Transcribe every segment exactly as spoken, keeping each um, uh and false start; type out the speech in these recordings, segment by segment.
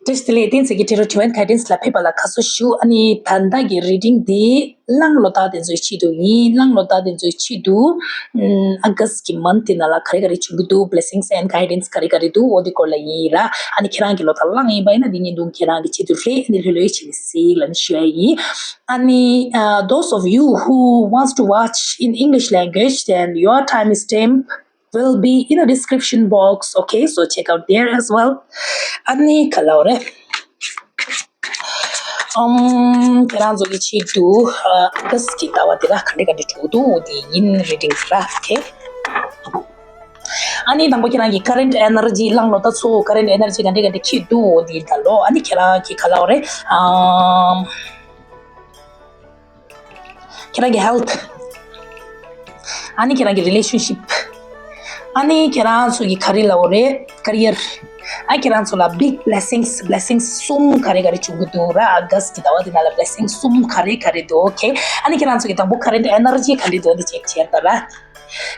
བཀྲ་ཤིས་བདེ་ལེགས། བསྟན་འཛིན་གྱི་Tarot Divine Guidance ལ་ཕེབས་པ་ལ་དགའ་བསུ་ཞུ། ཨ་ནི་ད་ལྟ་གི་reading འདི་གླང་ལོ་སྟག་དེ་ཚོའི་ཆེད་དུ་ཡིན། གླང་ལོ་སྟག་དེ་ཚོའི་ཆེད་དུ། ཨམ། August གི་month དེ་ནང་ལ་ག་རེ་ག་རེ་བྱུང་གི་འདུག blessings and guidance ག་རེ་ག་རེ་འདུག་འོ་དེ་སྐོར་ལ་ཡིན་ར། ཨ་ནི་ཁྱེད་རང་གི་ལོ་སྟག་གླང་ཡིན་པ་ཡིན་ན་འདི་བརྙན་ཐུང་ཁྱེད་རང་གི་ཆེད་དུ་རེད། ཨ་ནི་ལྷོད་ལྷོད་བྱས་ནས་གཟིགས་ལབ་ནས་ཞུ་ཡ་ཡིན། ཨ་ནི་uh, those of you who wants to watch in English language, then your timestamp will be in the description box. Okay, so check out there as well. ཨ་ནི་ག་ལབ་རེད། ཨམ། ཁྱེད་རང་ཚོ་གི་ཆེད་དུ་ཨ་August གི་ཟླ་བ་འདི་ལ་ག་འདྲ་ག་འདྲ་འགྲོ་འདུག་འོ་དེ་ཡིན། Reading ར། Okay. ཨ་ནི་དང་པོ་ཁྱེད་རང་གི་current energy གླང་ལོ་སྟག་ཚོ་current energy ག་འདྲ་ག་འདྲ་འཁྱེར་འདུག་འོ་དེ་ད་ལོ། ཨ་ནི་ཁྱེད་རང་གི་ག་ལབ་རེད། ཨམ། ཁྱེད་རང་གི་health། ཨ་ནི་ཁྱེད་རང་གི་relationship། ཨ་ནི་ཁྱེད་རང་ཚོ་གི་ག་རེ་ལབ་དགོས་རེད། career། ཨ་ཁྱེད་རང་ཚོ་ལ་big blessings, blessings གསུམ་ག་རེ་ག་རེ་བྱུང་གི་འདུག་ར། August གི་ཟླ་བ་འདི་ནང་ལ་blessings གསུམ་ག་རེ་ག་རེ་འདུག Okay. ཨ་ནི་ཁྱེད་རང་ཚོ་གི་དང་པོ་current energy ག་འདྲ་འདུག་འདི་check བྱས་ད་ར།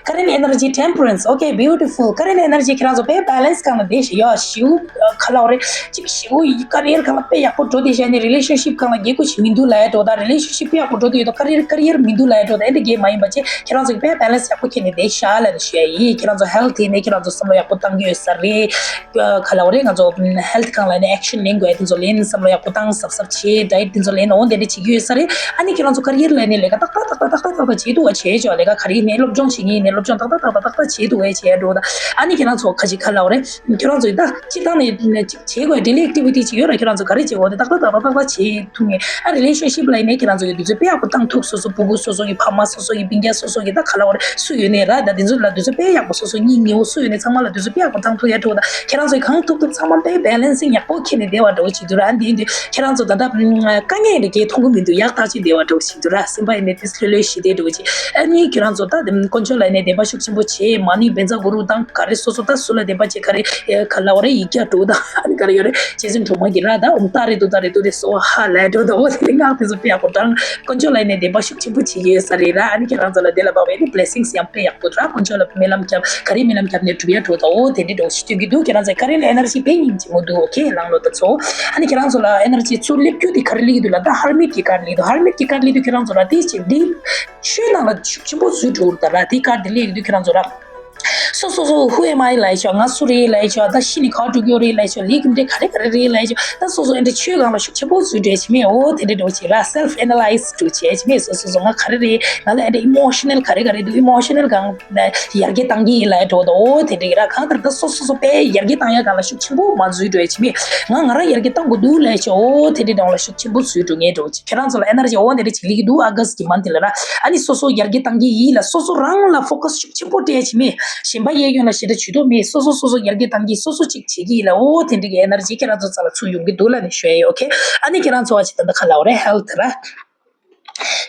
Current energy temperance. Okay, beautiful. Current energy ཁྱེད་རང་ཚོ་དཔེ་balance སྒང་ལ་བསྡད་ཤག་ཡ་ཞེ་པོ་ག་ལབ་དགོས་རེད། ཅིག་ཞེ་པོ་career སྒང་ལ་དཔེ་ཡག་པོ་འགྲོ་བསྡད་ཤག་ནི་relationship སྒང་ལ་སྐྱིད་པོ་ཞིག་མི་འདུག་ལབ་ཡ་འགྲོ་དང་། relationship དཔེ་ཡག་པོ་འགྲོ་བསྡད་ཡོད་དང་། career career མི་འདུག་ལབ་ཡ་འགྲོ་དང་། ཨེ་འདྲ་གི་མ་ཡིན་པ་བྱས་ཁྱེད་རང་ཚོ་དཔེ་balance ཡག་པོ་འཁྱེར་ནས་བསྡད་ཤག་ལབ་ནས་ཞུ་ཡ་ཡིན། ཁྱེད་རང་ཚོ་health ཡིན་ནའི་ཁྱེད་རང་ཚོ་བསམ་བློ་ཡག་པོ་བཏང་གི་ཡོད་ས་རེད། ག་ལབ་དགོས་རེད། ང་ཚོ་health སྒང་ལ་ཡིན་ནའི་action ལེན་དགོས་ཡ་དེ་ཚོ་ལེན། བསམ་བློ་ཡག་པོ་བཏང་། གཟབ་གཟབ་བྱེད། diet དེ་ཚོ་ལེན། འོ་དེ་འདྲ་བྱེད་ཀྱི་ཡོད་ས་རེད། ཨ་ནི་ཁྱེད་རང་ཚོ་career ལ་ཡིན་ནའི་ལས་ཀ་ཏག་ཏག་ཏག་ཏག་ཏག་ཏག་ཏག་བྱེད་ཐུབ་པ་བྱས་ཆོག་ལས་ཀ་ག་རེ་ཡིན་ནའི་སློབ་སྦྱོང་བྱེད་མཁན་ཡིན་ནའི་སློབ་སྦྱོང་ཏག་ཏག་ཏག་ཏག་ཏག་ཏག་བྱེད་ཐུབ་པ་བྱས་འགྲོ་དང་། ཨ་ནི་ཁྱེད་རང་ཚོ་ག་ཅིག་ག་ལབ་དགོས་རེད། ཁྱེད་རང་ཚོ་ད་སྤྱིར་བཏང་ནས་ཅིག་བྱེད་དགོས་daily activity ཅིག་ཡོད་ར། ཁྱེད་རང་ཚོ་ག་རེ་བྱེད་དགོས་དེ་ཏག་ཏག་ཏག་ཏག་ཏག་ཏག་བྱེད་ཐུབ་ངེས། ཨ་relationship ལ་ཡིན་ནའི་ཁྱེད་རང་ཚོ་གི་དུས་ཚོད་དཔེ་ཡག་པོ་བཏང་ཐུབ། སོ་སོ་སྤུ་གུ་སོ་སོ་གི་ཕ་མ་སོ་སོ་གི་སྤུན་ཀྱག་སོ་སོ་གི་ད་ག་ལབ་དགོས་རེད། སུ་ཡོད་ནའི་ར་ད་དེ་ཚོ་ལ་དུས་ཚོད་དཔེ་ཡག་པོ་སོ་སོ་གཉེན་ཉེ་བོ་སུ་ཡོད་ནའི་ཚང་མ་ལ་དུས་ཚོད་དཔེ་ཡག་པོ་བཏང་ཐུབ་ཡ་འགྲོ་དང་། ཁྱེད་རང་ཚོ་གང་ཐུབ་ཐུབ་ཚང་མ་དཔེ་balancing ཡག་པོ་འཁྱེར་ནས་བསྡད་པ་འདྲ་བོ་བྱེད་དུས་ར། ཨ་འདི་འདི་ཁྱེད་རང་ཚོ་ད་ལྟ་དཀའ་ངལ་འདི་གས་མཐོང་གི་མི་འདུག་ཡག་ཐག་ཆོད་བསྡད་པ་འདྲ་བོ་བྱེད་དུས་ར། སེམས་པ་ཡིན་ནའི་ཏིས་ལྷོད་ལྷོད་ཞིག་བསྡད་འདྲ་བོ་བྱེད། ཨ་ནི་ཁྱེད་རང་ཚོ་ད་དཀོན་མཆོག་ལ་ཡིན་ནའི་བདེན་པ་ཤུགས་ཆེན་པོ་བྱེད། མ་ཎི་བཛྲ་གུ་རུ་དང་ག་རེ་སོ་སོ་ད་སུ་ལ་བདེན་པ་བྱེད། ག་རེ་ག་ལབ་དགོས་རེད། ཡིག་བརྒྱ་འགྲོ་དང་ཨ་ནི་ག་རེ་ཡོད་རེད། རྗེ་བཙུན་སྒྲོལ་མ་གི་ར་ད་ཨོཾ་ཏཱ་རེ་ཏུཏྟཱ་རེ་ཏུ་རེ་སྭཱ་ཧཱ་ལབ་འགྲོ་དང་། འོ་དེ་ལས་སྔགས་དེ་ཚོ་དཔེ་ཡག་པོ་བགྲང་། དཀོན་མཆོག་ལ་ཡིན་ནའི་བདེན་པ་ཤུགས་ཆེན་པོ་བྱེད་ཀྱི་ཡོད་ས་རེད་ར། ཨ་ནི་ཁྱེད་རང་ཚོ་ལ་དེ་ལ་དཔག་པའི་ནི་blessings ཡང་དཔེ་ཡག་པོ་ར། དཀོན་མཆོག་ལ་སྨོན་ལམ་བརྒྱབ། ག་རེ་སྨོན་ལམ་བརྒྱབ་ནའི་འགྲུབ་ཡ་འགྲོ་དང་། འོ་དེ་འདྲའི་འདྲ་བོ་ཞིག་སྟོན་གྱི་འདུག་ཁྱེད་རང་ཚོའི་current energy དཔེ་སྙིང་རྗེ་མོ་འདུག Okay, གླང་ལོ་སྟག་ཚོ། ཨ་ནི་ཁྱེད་རང་ཚོ་ལ་energy ཚུར་སླེབས་རྒྱུ་དེ་ག་རེ་སླེབས་ཀྱི་འདུག་ལབ་ད་hermit གི་card སླེབས་འདུག hermit གི་card སླེབས་དུས་ཁྱེད་རང་ཚོ་ར་དེ་ཅིག་འདི་ཆོས་ནང་ལ་ཤུགས་ཆེན་པོ་འཛུལ་འགྲོ་གི་འདུག་ར། དེ་card དེ་སླེབས་ཀྱི་འདུག་ཁྱེད་རང་ཚོ་ར། སོ་སོ་སོ་who am I ལབ་ཆོག་ང་སུ་རེད་ལབ་ཆོག་ད་ཤི་ནས་ག་འགྲོ་གི་ཡོད་རེད་ལབ་ཆོག་ལས་ཀྱི་འབྲས་ག་རེ་ག་རེ་རེད་ལབ་ཆོག་ད་སོ་སོ་ཨེ་འདྲ་ཆོས་སྒང་ལ་ཤུགས་ཆེན་པོ་འཛུལ་འགྲོ་བྱེད་མེད། འོ་དེ་འདྲ་འདྲ་བོ་བྱེད་ར། self analyze འགྲོ་བྱེད་བྱེད་མེད། སོ་སོ་སོ་ང་ག་རེ་རེད། ང་ལ་ཨེ་འདྲ་emotional ག་རེ་ག་རེ་འདུག emotional སྒང་ཡར་རྒྱས་བཏང་གི་ཡིན་ལབ་འགྲོ་ད། འོ་དེ་འདྲ་ར། གང་ལྟར་ད་སོ་སོ་སོ་དཔེ་ཡར་རྒྱས་བཏང་ཡ་སྒང་ལ་ཤུགས་ཆེན་པོ་མ་འཛུལ་འགྲོ་བྱེད་མེད། ང་ང་རང་ཡར་རྒྱས་བཏང་དགོས་འདུག་ལབ་ཆོག་འོ་དེ་འདྲ་སྒང་ལ་ཤུགས་ཆེན་པོ་འཛུལ་འགྲོ་ངེས་འགྲོ་བྱེད། ཁྱེད་རང་ཚོ་ལ་energy འོ་དེ་འདྲ་ཅིག་སླེབས་ཀྱི་འདུག August གི་month དེ་ལ་ར། ཨ་ནི་སོ་སོ་ཡར་རྒྱས་བཏང་གི་ཡིན་ལ་སོ་སོ་རང་ལ་focus ཤུགས་ཆེན་པོ་སྤྲད་བྱེད་མེད། གཞན་པ་གཡས་གཡོན་ལ་ཞེ་དྲག་ཇུས་གཏོགས་མེད། སོ་སོ་སོ་སོ་ཡར་རྒྱས་བཏང་གི་སོ་སོ་ཅིག་བྱེད་ཀྱི་ཡིན་ལ་འོ་དེ་འདྲ་གི་energy ཁྱེད་རང་ཚོ་རྩ་ལ་ཚུར་ཡོང་གི་འདུག་ལབ་ནས་ཞུ་ཡ་ཡོད། Okay, ཨ་ནི་ཁྱེད་རང་ཚོ་བ་ཅིག་ད་ལྟ་ག་ལབ་དགོས་རེད། health ར།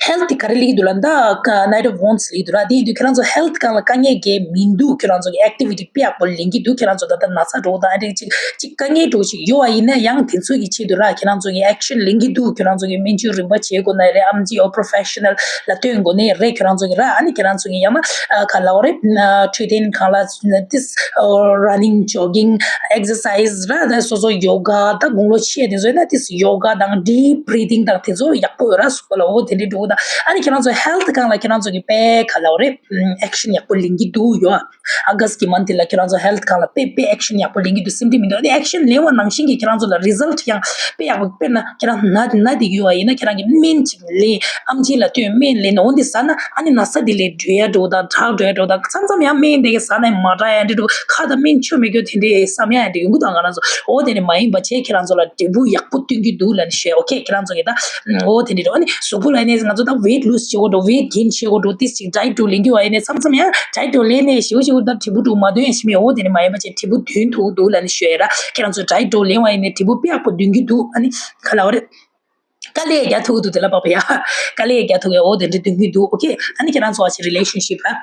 health དེ་ག་རེ་སླེབས་ཀྱི་འདུག་ལབ་ན་ད་Knight of Wands སླེབས་ཀྱི་འདུག་ར། དེ་ཡིན་དུས་ཁྱེད་རང་ཚོ་health སྒང་ལ་དཀའ་ངལ་གང་མི་འདུག་ཁྱེད་རང་ཚོ་གི་activity དཔེ་ཡག་པོ་ལེན་གྱི་འདུག་ཁྱེད་རང་ཚོ་ད་ལྟ་ན་ཚ་འདྲ་བོ་དང་ཨ་འདྲ་ཅིག་ཅིག་དཀའ་ངལ་འདྲ་བོ་ཅིག་ཡོད་པ་ཡིན་ན་ཡང་དེ་ཚོ་གི་ཆེད་དུ་ར་ཁྱེད་རང་ཚོ་གི་action ལེན་གྱི་འདུག་ཁྱེད་རང་ཚོ་གི་སྨན་བཅོས་རིམ་པ་བྱེད་དགོས་ན་རེད། ཨེམ་ཆི་འོ་professional ལ་སྟོན་དགོས་ན་རེད། ཁྱེད་རང་ཚོ་གི་ར་ཨ་ནི་ཁྱེད་རང་ཚོ་གི་ཡང་ན་ག་ལབ་དགོས་རེད། འཕྲོད་བསྟེན་སྒང་ལ་ཏིས་running, jogging, exercise ར་ད་སོ་སོ་yoga ད་དགུང་ལོ་ཆེ་དེ་ཚོ་ཡིན་ན་ཏིས་yoga དང་deep breathing དང་དེ་ཚོ་ཡག་པོ་ཡོད་ར། གཟུགས་པོ་ལ་འོ་དེ་འདྲའི་འགྲོ་གི་དང་ཨ་ནི་ཁྱེད་རང་ཚོ་health སྒང་ལ་ཁྱེད་རང་ཚོ་གི་དཔེ་ག་ལབ་དགོས་རེད། action ཡག་པོ་ལེན་གྱི་འདུག་ཡོད། August གི་month དེ་ལ་ཁྱེད་རང་ཚོ་health སྒང་ལ་དཔེ་དཔེ་action ཡག་པོ་ལེན་གྱི་འདུག་སེམས་ཁྲལ་མི་འདུག་ཨ་ནི་action ལེན་པ་ནང་བཞིན་གྱི་ཁྱེད་རང་ཚོ་ལ་result ཡང་དཔེ་ཡག་པོ། དཔེར་ན་ཁྱེད་རང་ན་ན་བསྡད་ཀྱི་ཡོད་པ་ཡིན་ན་ཁྱེད་རང་གི་སྨན་ཅིག་ལེན། ཨེམ་ཆི་ལ་སྟོན་སྨན་ལེན་ནས་འོ་འདི་ཟ་ན་ཨ་ནི་ན་ཚ་འདི་ལས་འགྲོ་ཡ་འགྲོ་དང་དྲག་འགྲོ་ཡ་འགྲོ་དང་མཚམས་མཚམས་ཡང་སྨན་འདི་ག་ཟ་ན་མ་དྲག་ཡ་འདི་འགྲོ་ཁ་དང་སྨན་མཆོད་མི་དགོས་དེ་འདྲའི་བསམ་ཡ་འདི་ཡོང་གི་དང་ང་རང་ཚོ་འོ་དེ་ནི་མ་ཡིན་པ་བྱས་ཁྱེད་རང་ཚོ་ལ་འབྲས་བུ་ཡག་པོ་སྟོན་གྱི་འདུག་ལབ་ནས་ཞུ། Okay, ཁྱེད་རང་ཚོ་གི་ད་འོ་དེ་འདྲ་འགྲོ་ཨ་ནི་གཟུགས་པོ་ལ་ནས་ང་ཚོ་ད་weight lose བྱེད་དགོས་འགྲོ་weight gain བྱེད་དགོས་འགྲོ་ཏིས་ཅིག་diet འགྲོ་ལེན་གྱི་བ་ཡིན་ནས་མཚམས་མཚམས་ཡང་diet འགྲོ་ལེན་ནས་ཞེ་པོ་ཞེ་པོ་ད་འབྲས་བུ་འགྲོ་མ་འདོན་ཡ་ཞིག་མེད། འོ་དེ་ནི་མ་ཡིན་པ་བྱས་འབྲས་བུ་འདོན་ཐུབ་འདུག་ལབ་ནས་ཞུ་ཡ་ར། ཁྱེད་རང་ཚོ་diet འགྲོ་ལེན་བ་ཡིན་ནས་འབྲས་བུ་དཔེ་ཡག་པོ་འདོན་གྱི་འདུག་ཨ་ནི་ག་ལབ་དགོས་རེད། དཀའ་ལས་རྒྱག་ཐུབ་ཀྱི་འདུག་དེ་ལ་བབ་ཡ། དཀའ་ལས་རྒྱག་ཐུབ་ཀྱི་འོ་དེ་འདྲ་སྟོན་གྱི་འདུག་ཨོ་ཁེ། ཨ་ནི་ཁྱེད་རང་ཚོ་བ་ཆེ་relationship་ལ།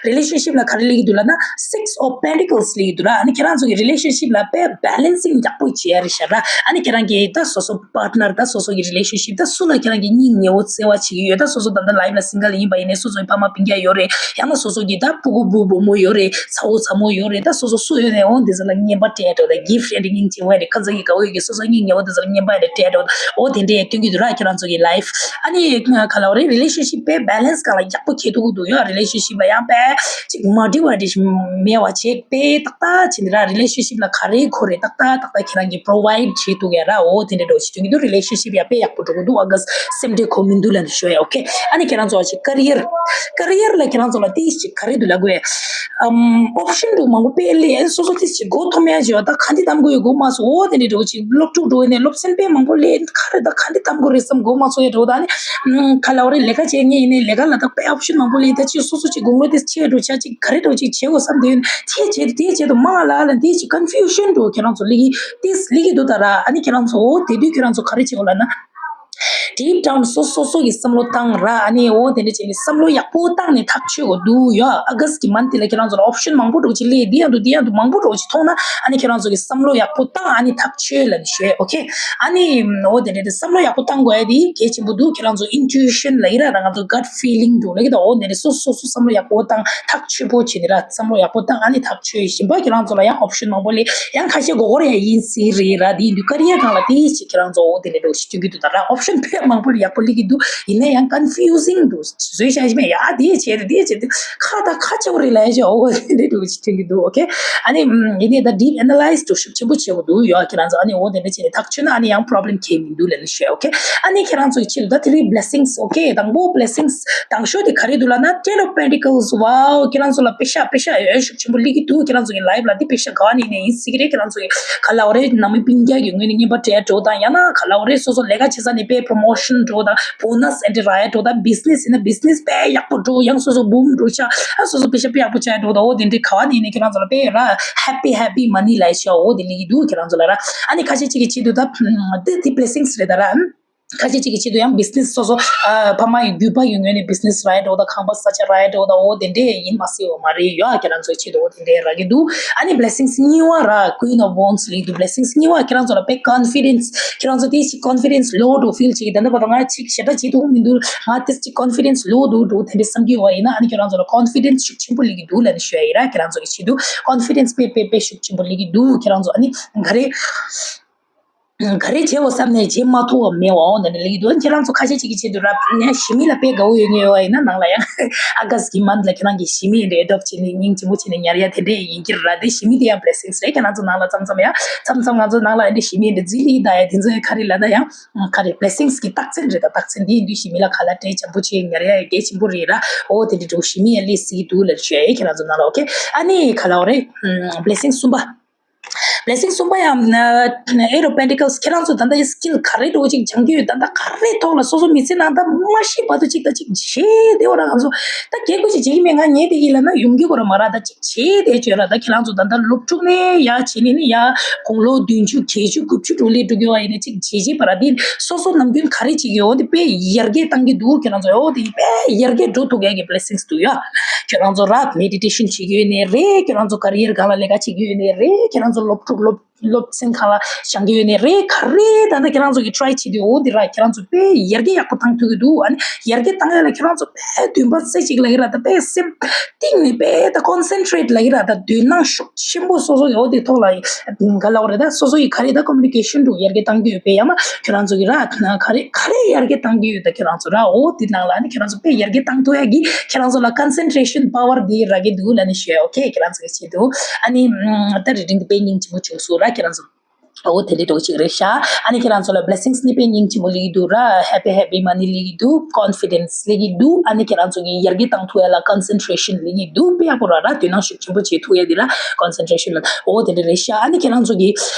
relationship་ལ་ག་རེ་སླེབས་ཀྱི་འདུག་ལབ་ན། Six of Pentacles་སླེབས་ཀྱི་འདུག་ར། ཨ་ནི་ཁྱེད་རང་ཚོ་གི་relationship་ལ་དཔེ་balancing་ཡག་པོ་བྱེད་ཡ་རེད་ཤག་ར། ཨ་ནི་ཁྱེད་རང་གི་ད་སོ་སོ་partner་ད་སོ་སོ་གི་relationship་ད་སུ་ལ་ཁྱེད་རང་གི་སྙིང་ཉེ་བོ་བརྩེ་བ་བྱེད་ཀྱི་ཡོད། ད་སོ་སོ་ད་ལྟ་life་ལ་single་ཡིན་པ་ཡིན་ནའི་སོ་སོའི་ཕ་མ་སྤུན་ཀྱག་ཡོད་རེད། ཡང་ན་སོ་སོ་གི་ད་ཕྲུ་གུ་བུ་བུ་མོ་ཡོད་རེད། ཚ་བོ་ཚ་མོ་ཡོད་རེད། ད་སོ་སོ་སུ་ཡོད་ནའི་འོ་འདི་ཚོ་ལ་རྔན་པ་སྤྲད་འགྲོ་ད་gift་ཡ་འདི་སྙིང་རྗེ་བོ་ཡ་འདི་ཁ་ཚ་གི་དགའ་བོ་ཡོད་གི་སོ་སོ་སྙིང་ཉེ་བོ་འདི་ཚོ་ལ་རྔན་པ་ཡ་འདི་སྤྲད་འགྲོ་ད་འོ་དེ་འདྲས་སྟོན་གྱི་འདུག་ར། ཁྱེད་རང་ཚོ་གི་life་ཨ་ནི་ག་ལ་བ་རེད། relationship་དཔེ་balance་སྒང་ལ་ཡག་པོ་འཁྱེར་ཐུབ་ཀྱི་འདུག་ཡ། relationship་ལ་ཡང་དཔེ་ཅིག་མ་འགྲིག་པ་འདི་མེད་པ་བྱེད་དཔེ་ཏག་ཏག་བྱེད་འདི་ར། relationship་ལ་ག་རེ་དགོས་རེད་ཏག་ཏག་ཏག་ཏག་ཁྱེད་རང་གི་provide་བྱེད་ཐུབ་ཡ་ར། འོ་དེ་འདྲས་འགྲོ་བྱེད་སྟོན་གྱི་འདུག relationship་ཡ་དཔེ་ཡག་པོ་འགྲོ་གི་འདུག August་སེམས་ཁྲལ་དགོས་མི་འདུག་ལབ་ནས་ཞུ་ཡ། ཨོ་ཁེ། ཨ་ནི་ཁྱེད་རང་ཚོ་ཨ་ཅིག་career། career་ལ་ཁྱེད་རང་ཚོ་ལ་ཏིས་ཅིག་ག་རེ་འདུག་ལབ་དགོས། ཨམ་option་འདུག་མང་པོ་དཔེ་ལས་སོ་སོ་ཏིས་ཅིག་མགོ་འཐོམ་ཡ་བྱེད་པ་ད་ག་འདི་གཏམ་དགོས་ཡོད་དགོས་མ་སོང་། འོ་དེ་འདྲས་འགྲོ་ཅིག་སློབ་ཕྲུག་འགྲོ་ནས་སློབ་ཚན་དཔེ་མང་པོ་ལས་ག་རེ་ད་ག་འདི་གཏམ་དགོས་རེད་བསམ་དགོས་མ་སོང་ཡ་འགྲོ་ད་ནི། ཨམ་ག་ལ་བ་རེད། ལས་ཀ་བྱེད་ངེས་ཡིན་ནའི་ལས་ཀ་ལ་ད་དཔེ་option་མང་པོ་ལས་ད་ཅིག་སོ་སོ་ཅིག་དགུང་ལོ་ཏིས་ཆེ་འགྲོ་ཆ་ཅིག་ག་རེ་འགྲོ་ཅིག་བྱེད་དགོས་བསམ་དེ་ཡོད་ནི་དེ་བྱེད་དེ་དེ་བྱེད་དུ་མང་ལ་ལ་འདི་ཅིག་confusion་འགྲོ་ཁྱེད་རང་ཚོ་ལས་ཀྱི་ཏིས་ལས་ཀྱི་འདུག་ད་ར། ཨ་ནི་ཁྱེད་རང་ཚོ་འོ་དེ་དུས་ཁྱེད་རང་ཚོ་ག་རེ་བྱེད་དགོས་ལབ་ན། deep down་སོ་སོ་སོ་གི་བསམ་བློ་བཏང་ར། ཨ་ནི་འོ་དེ་འདྲ་བྱས་ནས་བསམ་བློ་ཡག་པོ་བཏང་ནས་ཐག་ཆོད་དགོས་འདུག་ཡ། August་གི་month་དེ་ལ་ཁྱེད་རང་ཚོ་ལ་option་མང་པོ་འགྲོ་ཅིག་ལས་འདི་ཡང་འདུག་འདི་ཡང་འདུག་མང་པོ་འགྲོ་ཅིག་མཐོང་ན་ཨ་ནི་ཁྱེད་རང་ཚོ་གི་བསམ་བློ་ཡག་པོ་བཏང་ཨ་ནི་ཐག་ཆོད་ལབ་ནས་ཞུ་ཡ། ཨོ་ཁེ། ཨ་ནི་འོ་དེ་འདྲ་དེ་བསམ་བློ་ཡག་པོ་བཏང་དགོས་ཡ་དེ་གལ་ཆེན་པོ་འདུག་ཁྱེད་རང་ཚོ་intuition་ལབ་ཀྱི་ར། ང་ཚོ་gut feeling་འདུག་ལབ་ཀྱི་ད། འོ་དེ་འདྲ་སོ་སོ་སོ་བསམ་བློ་ཡག་པོ་བཏང་ཐག་ཆོད་པོ་བྱས་ནས་ར་བསམ་བློ་ཡག་པོ་བཏང་ཨ་ནི་ཐག་ཆོད་བཞིན་པ་ཁྱེད་རང་ཚོ་ལ་ཡང་option་མང་པོ་ལས་ཡང་ཁ་ཤས་མགོ་སྐོར་ཡང་ཡིན་སྲིད་རེད་ར། དེ་ཡིན་དུས་ཀ་རི་ཡ་སྒང་ལ་དེ་ཅིག་ཁྱེད་རང་ཚོ་འོ་དེ་འདྲ་འགྲོ་ཞིག་སྐྱོན་གྱི་འདུག་ད་ར་option་དཔེ་མང་པོ་ལ་ཡག་པོ་སླེབས་ཀྱི་འདུག་ཡིན་ན་ཡང་confusing་འདུག་བཟོས་བཞག་ཞིག་མེད་ཡ། དེ་བྱས་རེད་དེ་བྱས་རེད་ཁ་དང་ཁ་ཆེ་བོ་རེད་ལ་ཡ་ཅིག་འོ་དེ་འདྲ་འགྲོ་ཞིག་སྐྱོན་གྱི་འདུག་ཨོ་ཁེ། ཨ་ནི་ཡིན་ནའི་ད་deep analyze་འགྲོ་ཤུགས་ཆེན་པོ་བྱེད་དགོས་འདུག་ཡ། ཁྱེད་རང་ཚོ་ཨ་ནི་འོ་དེ་འདྲ་བྱས་ནས་ཐག་ཆོད་ན་ཨ་ནི་ཡང་problem་ཁེལ་མི་འདུག་ལབ་ནས་ཞུ་ཡ། ཨོ་ཁེ། ཨ་ནི་ཁྱེད་རང་ཚོ་གི་ཆེད་དུ་ད་དེ་རིང་blessings། ཨོ་ཁེ། དང་པོ་blessings་དང་ཤོས་དེ་ག་རེ་འདུག་ལབ་ན་ten of pentacles། wow། ཁྱེད་རང་ཚོ་ལ་པེ་ཤ་པེ་ཤ་ཡོད་ཤུགས་ཆེན་པོ་སླེབས་ཀྱི་འདུག་ཁྱེད་རང་ཚོ་གི་life་ལ་དེ་པེ་ཤ་ག་ནས་ནས་ཡིན་སྲིད་ཀྱི་རེད། ཁྱེད་རང་ཚོ་གི་ག་ལ་བ་རེད། ནང་མི་སྤུན་ཀྱག་གི་ངོས་ནས་རྔན་པ་སྤྲད་འགྲོ་དང་ཡང་ན་ག་ལ་བ་རེད། སོ་སོ་ལས་ཀ་བྱེད་ས་ནས་པའི་promotion་འགྲོ་དང་bonus་ཨེ་འདྲ་རག་ཡ་འགྲོ་དང་business་ཡིན་ན་business་དཔེ་ཡག་པོ་འགྲོ་ཡང་སོ་སོ་boom་འགྲོ་ཤག་ཨ་སོ་སོ་པེ་ཤ་དཔེ་ཡག་པོ་ཆགས་འགྲོ་དང་འོ་དེ་འདྲའི་ག་བ་ནས་ནས་ཁྱེད་རང་ཚོ་ལ་དཔེ་ར་happy happy money་ལབ་ཤག་འོ་དེ་སླེབས་ཀྱི་འདུག་ཁྱེད་རང་ཚོ་ལ་ར། ཨ་ནི་ཁ་ཤས་ཅིག་གི་ཆེད་དུ་ད་དེ་དེ་blessings་རེད་ད་ར། ཁ་ཤས་ཅིག་གི་ཆེད་དུ་ཡང་business་སོ་སོ་ཨ་ཕ་མ་ཡི་རྒྱུད་པ་ཡི་ངོས་ནས་business་རག་ཡ་འགྲོ་དང་ཁང་པ་ས་ཆ་རག་ཡ་འགྲོ་དང་འོ་དེ་འདྲས་ཡིན་མ་སྲིད་འོ་མ་རེད་ཡ། ཁྱེད་རང་ཚོའི་ཆེད་དུ་འོ་དེ་འདྲས་རག་གི་འདུག་ཨ་ནི་blessings་གཉིས་པ་ར་Queen of Wands་སླེབས་འདུག blessings་གཉིས་པ་ཁྱེད་རང་ཚོ་ལ་དཔེ་confidence་ཁྱེད་རང་ཚོ་དེ་ཅིག་confidence low་འགྲོ་feel་བྱེད་ཀྱི་ད་ལྟ་བར་དུ་ང་ཅིག་ཞེ་དྲག་བྱེད་ཐུབ་མི་འདུག་ང་དེ་ཅིག་confidence low་འགྲོ་འགྲོ་དེ་འདྲས་བསམ་གྱི་ཡོད་པ་ཡིན་ན་ཨ་ནི་ཁྱེད་རང་ཚོ་ལ་confidence་ཤུགས་ཆེན་པོ་སླེབས་ཀྱི་འདུག་ལབ་ནས་ཞུ་ཡ་ཡིན་ར། ཁྱེད་རང་ཚོ་གི་ཆེད་དུ་confidence་དཔེ་དཔེ་དཔེ་ཤུགས་ཆེན་པོ་སླེབས་ཀྱི་འདུག་ཁྱེད་རང་ཚོ་ཨ་ནི་ག་རེ། ག་རེ་བྱེད་འོ་བསམ་ནས་བྱེད་མ་ཐུབ་པ་མེད་འོ་ནས་ལེགས་འདུག་ཁྱེད་རང་ཚོ་ཁ་ཤས་ཅིག་གི་ཆེད་དུ་ར་ཞི་མི་ལ་དཔེ་དགའ་བོ་ཡོད་ངེས་ཡོད་ཡིན་ན་ནང་ལ་ཡང་August་གི་month་ལ་ཁྱེད་རང་གི་ཞི་མི་འདྲ་adopt་བྱས་ནས་སྙིང་རྗེ་མོ་བྱས་ནས་ཉར་ཡ་དེ་འདྲས་ཡིན་གྱི་ར། དེ་ཞི་མི་དེ་ཡང་blessings་རེད། ཁྱེད་རང་ཚོ་ནང་ལ་མཚམས་མཚམས་ཡང་མཚམས་མཚམས་ང་ཚོ་ནང་ལ་འདི་ཞི་མི་འདི་རྫི་ལི་ད་ཡ་དེ་ཚོ་ཡང་ག་རེ་ལ་ད་ཡང་ག་རེ་blessings་གི་རྟགས་མཚན་རེད། ད་རྟགས་མཚན་དེ་ཡིན་དུས་ཞི་མི་ལ་ཁ་ལ་སྤྲད་བྱམས་པོ་བྱས་ཉར་ཡ་ཡ་གལ་ཆེན་པོ་རེད་ར། འོ་དེ་འདྲས་འགྲོ་ཞི་མི་ཡ་ལས་སི་འདུག་ལ་ཞུ་ཡ་ཁྱེད་རང་ཚོ་ནང་ལ་ཨོ་ཁེ། ཨ་ནི་ག་ལ་འོ་རེད། blessings་གསུམ་པ། blessing་གསུམ་པ་ཡང་Eight of Pentacles་ཁྱེད་རང་ཚོ་ད་ལྟ་ཡི་skill་ག་རེ་འགྲོ་ཅིག་སྦྱང་གི་ཡོད། ད་ལྟ་ག་རེ་ཐོག་ལ་སོ་སོ་མི་ཚེ་ནང་ད་མ་ཤི་བར་དུ་ཅིག་ད་ཅིག་བྱེད་དེ་འོ་ར་ང་ཚོ་ད་རྒྱལ་ཁུ་ཅིག་བྱེད་ཀྱི་མེད། ང་ཉེ་དེ་ཡིན་ལ་ན་ཡོང་རྒྱུ་གོ་ར་མ་ར་ད་ཅིག་བྱེད་དེ་བྱོས་ར། ད་ཁྱེད་རང་ཚོ་ད་ལྟ་སློབ་ཕྲུག་ནས་ཡ་བྱེད་ནས་ནི་ཡ་དགུང་ལོ་བདུན་ཅུ་བརྒྱད་ཅུ་དགུ་བཅུ་དྲུག་ལས་འགྲོ་རྒྱུ་བ་ཡིན་ན་ཅིག་བྱེད་བྱེད་པ་ར། དེ་སོ་སོ་ནམ་རྒྱུན་ག་རེ་བྱེད་ཀྱི་ཡོད་དེ་དཔེ་ཡར་རྒྱས་བཏང་གི་འདུག་ཁྱེད་རང་ཚོ་འོ་དེ་དཔེ་ཡར་རྒྱས་འགྲོ་ཐུབ་ཡ་གི་blessings་འདུག་ཡ། ཁྱེད་རང་ཚོ་ར་meditation་བྱེད་ཀྱི་ཡོད་ནའི་རེད། ཁྱེད་རང་ཚོ་career་སྒང་ལ་ལས་ཀ་བྱེད་ཀྱི་ཡོད་ནའི་རེད། ཁྱེད་རང་ཚོ་སློབ་ཕྲུག་སློབ་སློབ་ཚན་ཁག་ལ་སྦྱང་གི་ཡོད་ནའི་རེད། ག་རེ་ད་ལྟ་ཁྱེད་རང་ཚོ་གི་try་བྱེད་དུས་འོ་འདི་ར་ཁྱེད་རང་ཚོ་དཔེ་ཡར་རྒྱས་ཡག་པོ་བཏང་ཐུབ་ཀྱི་འདུག་ཨ་ནི་ཡར་རྒྱས་བཏང་ཡ་ལ་ཁྱེད་རང་ཚོ་དཔེ་འདུན་པ་རྩེ་གཅིག་ལ་ཡི་ར་ད་དཔེ་སེམས་གཏིང་ནས་དཔེ་ད་concentrate་ལ་ཡི་ར་ད་འདོད་སྣང་ཤུགས་ཆེན་པོ་སོ་སོ་གི་འོ་འདི་ཐོག་ལ་ག་ལ་བ་རེད། ད་སོ་སོ་ཡི་ག་རེ་ད་communication་འདུག་ཡར་རྒྱས་བཏང་གི་ཡོད་པས། ཡང་ན་ཁྱེད་རང་ཚོ་གི་ར་ག་རེ་ག་རེ་ཡར་རྒྱས་བཏང་གི་ཡོད། ད་ཁྱེད་རང་ཚོ་ར་འོ་འདི་ནང་ལ་ཨ་ནི་ཁྱེད་རང་ཚོ་དཔེ་ཡར་རྒྱས་བཏང་ཐུབ་ཡ་གི་ཁྱེད་རང་ཚོ་ལ་concentration power་འདི་རག་གི་འདུག་ལབ་ནས་ཞུ་ཡ། okay་ཁྱེད་རང་ཚོ་གི་ཆེད་དུ་ཨ་ནི་ད་reading་འདི་དཔེ་སྙིང་རྗེ་མོ་བྱུང་སོང་ར་ཁྱེད་རང་ཚོ། ཨོ་དེ་འདྲའི་འདྲ་བོ་ཅིག་རེད་ཤག་ཨ་ནི་ཁྱེད་རང་ཚོ་ལ་blessings་ནི་དཔེ་སྙིང་རྗེ་མོ་སླེབས་ཀྱི་འདུག་ར། happy happy money་སླེབས་ཀྱི་འདུག confidence་སླེབས་ཀྱི་འདུག་ཨ་ནི་ཁྱེད་རང་ཚོ་གི་ཡར་རྒྱས་བཏང་ཐུབ་ཡ་ལ་concentration་སླེབས་ཀྱི་འདུག་དཔེ་ཡག་པོ་ར་ར་དོ་སྣང་ཤུགས་ཆེན་པོ་བྱེད་ཐུབ་ཡ་འདི་ར་concentration་ལ། ཨོ་དེ་འདྲ་རེད་ཤག་ཨ་ནི་ཁྱེད་རང་ཚོ་གི་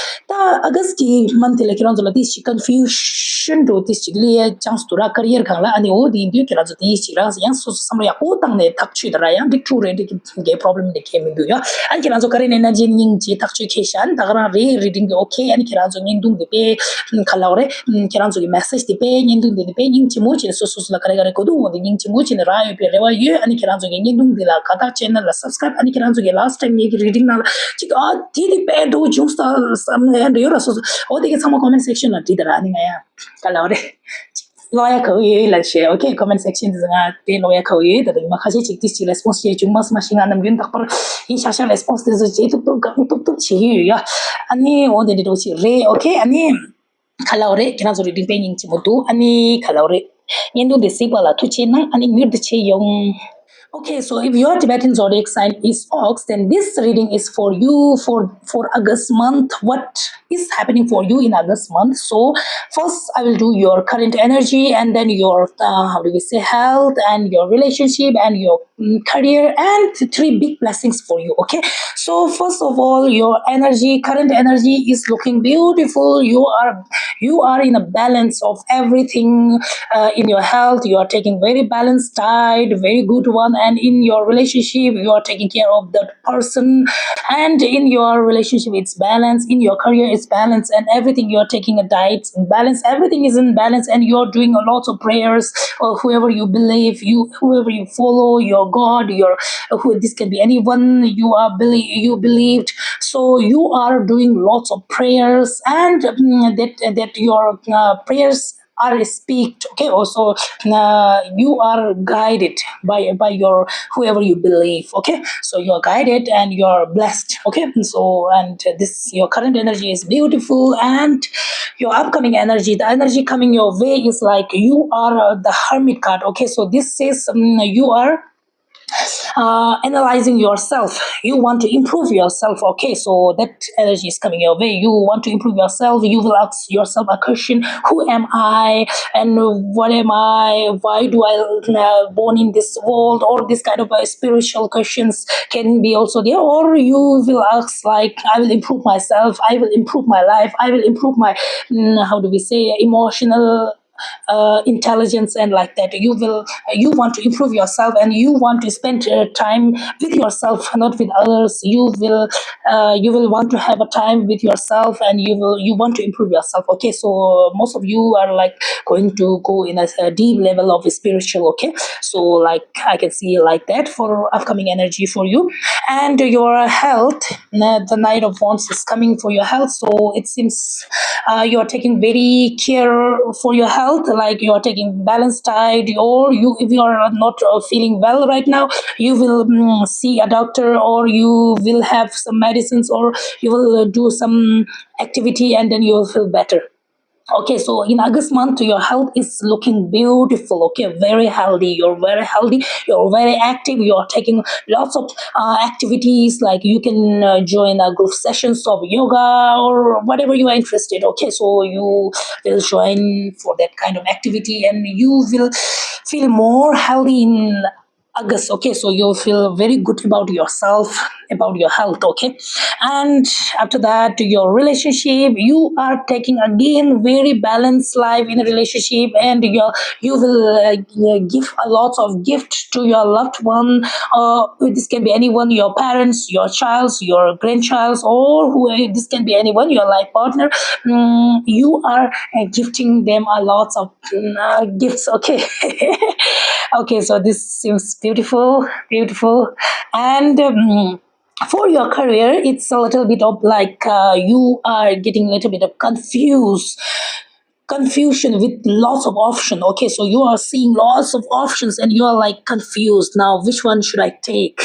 ད་ August གི་month ལ་ཁྱེད་རང་ཚོ་ལ་དེ་ཞིག་confusion འགྲོ་དེ་ཞིག་ལས་chance འདུག་ར། career སྒང་ལ། ཨ་ནི་འོ་དེ་ཡིན་དུས་ཁྱེད་རང་ཚོ་དེ་ཞིག་རང་ཡང་སོ་སོ་བསམ་བློ་ཡག་པོ་བཏང་ནས་ཐག་གཅོད་དང་ར། ཡང་འགྲིག་འགྲིག་རེད། འགྲིག་གི་problem འདི་ཁྱད་མི་འདུག་ཡ། ཨ་ནི་ཁྱེད་རང་ཚོ་current energy སྙིང་རྗེ་ཐག་གཅོད་ཁྱེད་ཤ་ཨ་ནི་ད་ག་རང་རེད། reading འདི་okay། ཨ་ནི་ཁྱེད་རང་ཚོ་བརྙན་ཐུང་འདི་དཔེ་ག་ལ་བ་རེད། ཁྱེད་རང་ཚོ་གི་message འདི་དཔེ་བརྙན་ཐུང་འདི་ནི་དཔེ་སྙིང་རྗེ་མོ་བྱས་ནས་སོ་སོ་སོ་ལ་ག་རེ་ག་རེ་གོ་དུ་འོང་དེ་སྙིང་རྗེ་མོ་བྱས་ནས་རག་ཡོད་པའི་རེ་བ་ཡོད། ཨ་ནི་ཁྱེད་རང་ཚོ་གི་བརྙན་ཐུང་འདི་ལ་དགའ་ཐག་channel ལ་subscribe། ཨ་ནི་ཁྱེད་རང་ཚོ་གི་last time ངེད་ཀྱི་reading ནང་ལ་ཅིག་ཨ་དེ་དེ་དཔེ་འགྲོ་བྱུང་ས་བསམ་ཡ་འདྲ་ཡོད་ར། སོ་སོ་འོ་དེ་གི་ཚང་མ་comment section ལ་བྲིས་དང་ར། ཨ་ནི་ང་ཡ་ག་ལ་བ་རེད། ལོ་ཡ་ག་བོ་ཡོད་ལ་ཤེས། okay comment section དེ་ང་དེ་ལོ་ཡ་ག་བོ་ཡོད། ད་དུང་མ་ཁ་ཤས་ཅིག་དེ་ཅིག་response བྱས་བྱུང་མ་སོང་མ་ཤེས། ང་ནམ་རྒྱུན་རྟག་པར་ཡིན་ཤག་ཤག་response དེ་ཚོ་བྱེད་ཐུབ་ཐུབ་གང་ཐུབ་ཐུབ་བྱེད་ཀྱི་ཡོད་ཡ། ཨ་ནི་འོ་དེ་འདྲ་འགྲོ་ཅིག་རེད། okay ཨ་ནི་ག་ལ་བ་རེད། ཁྱེད་རང་ཚོ་reading དཔེ་སྙིང་རྗེ་མོ་འདུག་ཨ་ནི་ག་ལ་བ་རེད། བརྙན་ཐུང་འདི་གཟིགས་པ་ལ་ཐུགས་རྗེ་གནང་། ཨ་ནི་མྱུར་དུ་མཇལ་ཡོང་། Okay, so if your Tibetan zodiac sign is Ox, then this reading is for you for, for August month. What is happening for you in August month? So, first, I will do your current energy, and then your, uh, how do we say, health, and your relationship, and your, mm, career, and three big blessings for you. Okay, so first of all, your energy, current energy is looking beautiful. You are you are in a balance of everything, uh, in your health. You are taking very balanced diet, very good one, and in your relationship, you are taking care of that person, and in your relationship, it's balance. In your career, it's balance, and everything, you are taking a diet in balance. Everything is in balance, and you are doing a lot of prayers, or whoever you believe, you whoever you follow, your God, your who, this can be anyone you are believe you believed. So you are doing lots of prayers, and, mm, that that your, uh, prayers are speaked. Okay, also, uh, you are guided by by your whoever you believe. Okay, so you are guided and you are blessed. Okay, so and this your current energy is beautiful, and your upcoming energy, the energy coming your way is like you are, uh, the Hermit card. Okay, so this says, um, you are uh, analyzing yourself. You want to improve yourself. Okay, so that energy is coming your way. You want to improve yourself. You will ask yourself a question: who am I, and what am I? Why do I, uh, born in this world? Or this kind of, uh, spiritual questions can be also there. Or you will ask like, I will improve myself. I will improve my life. I will improve my, mm, how do we say, emotional, uh, intelligence and like that. You will, you want to improve yourself, and you want to spend, uh, time with yourself, not with others. You will, uh, you will want to have a time with yourself, and you will, you want to improve yourself. Okay, so most of you are like going to go in a, a deep level of spiritual. Okay, so like I can see like that for upcoming energy for you. And your health, the Knight of Wands is coming for your health. So it seems, uh, you are taking very care for your health, like you are taking balanced diet, or you, if you are not, uh, feeling well right now, you will, mm, see a doctor, or you will have some medicines, or you will, uh, do some activity, and then you will feel better. Okay, so in August month, your health is looking beautiful. Okay, very healthy. You're very healthy. You're very active. You're taking lots of, uh, activities. Like you can, uh, join a group sessions of yoga or whatever you are interested. Okay, so you will join for that kind of activity, and you will feel more healthy in August. Okay, so you'll feel very good about yourself, about your health. Okay, and after that, your relationship, you are taking again very balanced life in a relationship, and you you will, uh, give a lot of gift to your loved one. Uh, this can be anyone: your parents, your child, your grandchild, or who. This can be anyone, your life partner. Mm, you are, uh, gifting them a lot of, mm, uh, gifts. Okay. Okay, so this seems beautiful, beautiful. And, um, for your career, it's a little bit of like, uh, you are getting a little bit of confused, confusion with lots of option. Okay, so you are seeing lots of options and you are like confused now, which one should I take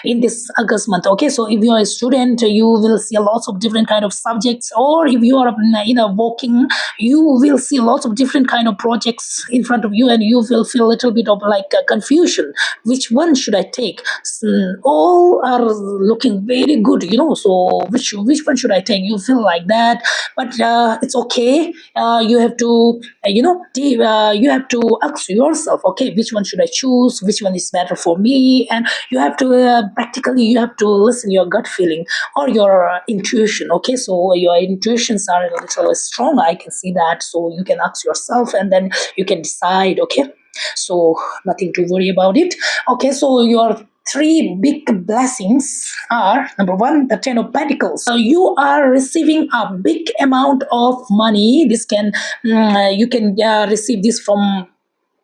in this August month? Okay, so if you are a student, you will see lots of different kind of subjects, or if you are, mm, in a working, you will see lots of different kind of projects in front of you, and you will feel a little bit of like a confusion. Which one should I take? Mm, all are looking very good, you know, so which which one should I take? You feel like that, but, uh, it's okay. Uh, you have to uh, you know the, uh, you have to ask yourself, okay, which one should I choose, which one is better for me, and you have to uh, practically you have to listen your gut feeling or your uh, intuition. Okay, so your intuitions are a little strong, I can see that. So you can ask yourself and then you can decide, okay? So nothing to worry about it. Okay, so your three big blessings are: number one, the Ten of Pentacles. So you are receiving a big amount of money. This can mm, you can uh, receive this from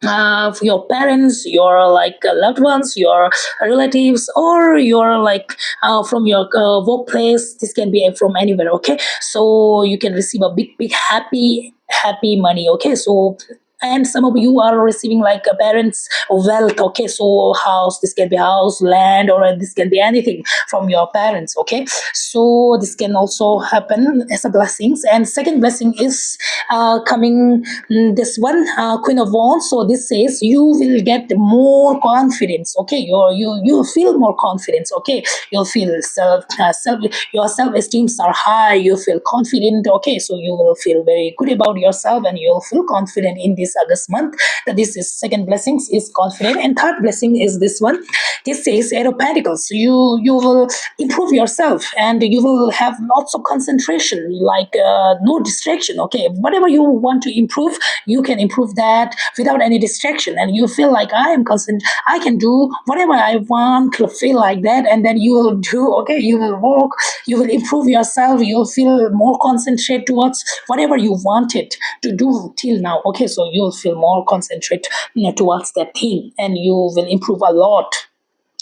uh, your parents, your like uh, loved ones, your relatives, or your like uh, from your uh, workplace. This can be from anywhere, okay? So you can receive a big, big happy, happy money, okay? So and some of you are receiving like a parents' wealth, okay? So house, this can be house, land, or this can be anything from your parents, okay? So this can also happen as a blessings. And second blessing is uh, coming mm, this one, uh, Queen of Wands. So this says you will get more confidence, okay? You you you feel more confidence, okay? You'll feel self uh, self your self esteems are high. You feel confident, okay? So you will feel very good about yourself and you'll feel confident in this August month. That this is second blessings is confident, and third blessing is this one. This says Eight of Pentacles. You you will improve yourself and you will have lots of concentration, like uh, no distraction, okay? Whatever you want to improve, you can improve that without any distraction, and you feel like I am constant, I can do whatever I want to feel like that, and then you will do, okay? You will work, you will improve yourself, you'll feel more concentrate towards whatever you wanted to do till now, okay? So you'll feel more concentrate you know, towards that thing and you will improve a lot.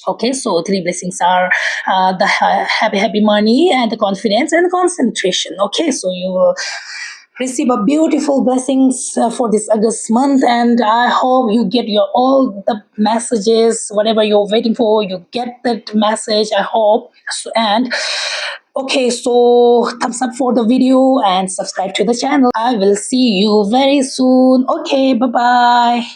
Okay, so three blessings are uh, the ha- happy, happy money and the confidence and concentration. Okay, so you will receive a beautiful blessings uh, for this August month, and I hope you get your all the messages, whatever you're waiting for, you get that message, I hope. So, and okay, so thumbs up for the video and subscribe to the channel. I will see you very soon. Okay, bye bye.